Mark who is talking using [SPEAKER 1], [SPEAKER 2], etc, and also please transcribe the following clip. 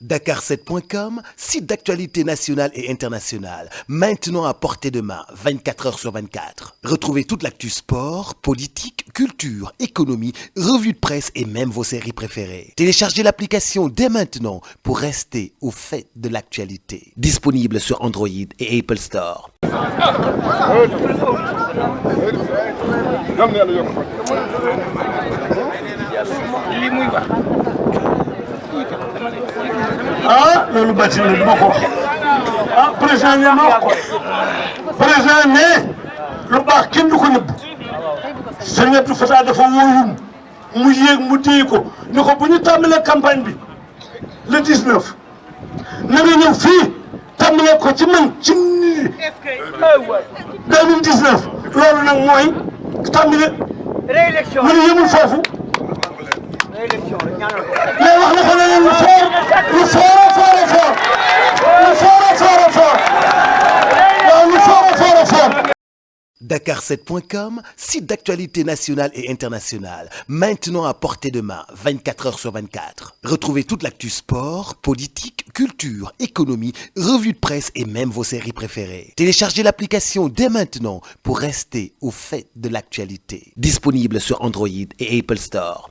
[SPEAKER 1] Dakar7.com, site d'actualité nationale et internationale, maintenant à portée de main, 24 heures sur 24. Retrouvez toute l'actu sport, politique, culture, économie, revues de presse et même vos séries préférées. Téléchargez l'application dès maintenant pour rester au fait de l'actualité. Disponible sur Android et Apple Store.
[SPEAKER 2] ah loolu bàcc na du ma ko wax ah président ne ma wax ko président ne lu baax kenn du ko nëbb sëñ Abdou Fatah dafa wóoyum mu yéeg mu téye ko ni ko bu ñu tàmbalee campagne bi le 19 na nga ñëw fii tàmbalee ko ci man ci 2019 loolu nag mooy tàmbale réélection mu ne yemul foofu mais wax na ko ne lu fort
[SPEAKER 1] Dakar7.com, site d'actualité nationale et internationale, maintenant à portée de main, 24 heures sur 24. Retrouvez toute l'actu sport, politique, culture, économie, revues de presse et même vos séries préférées. Téléchargez l'application dès maintenant pour rester au fait de l'actualité. Disponible sur Android et Apple Store.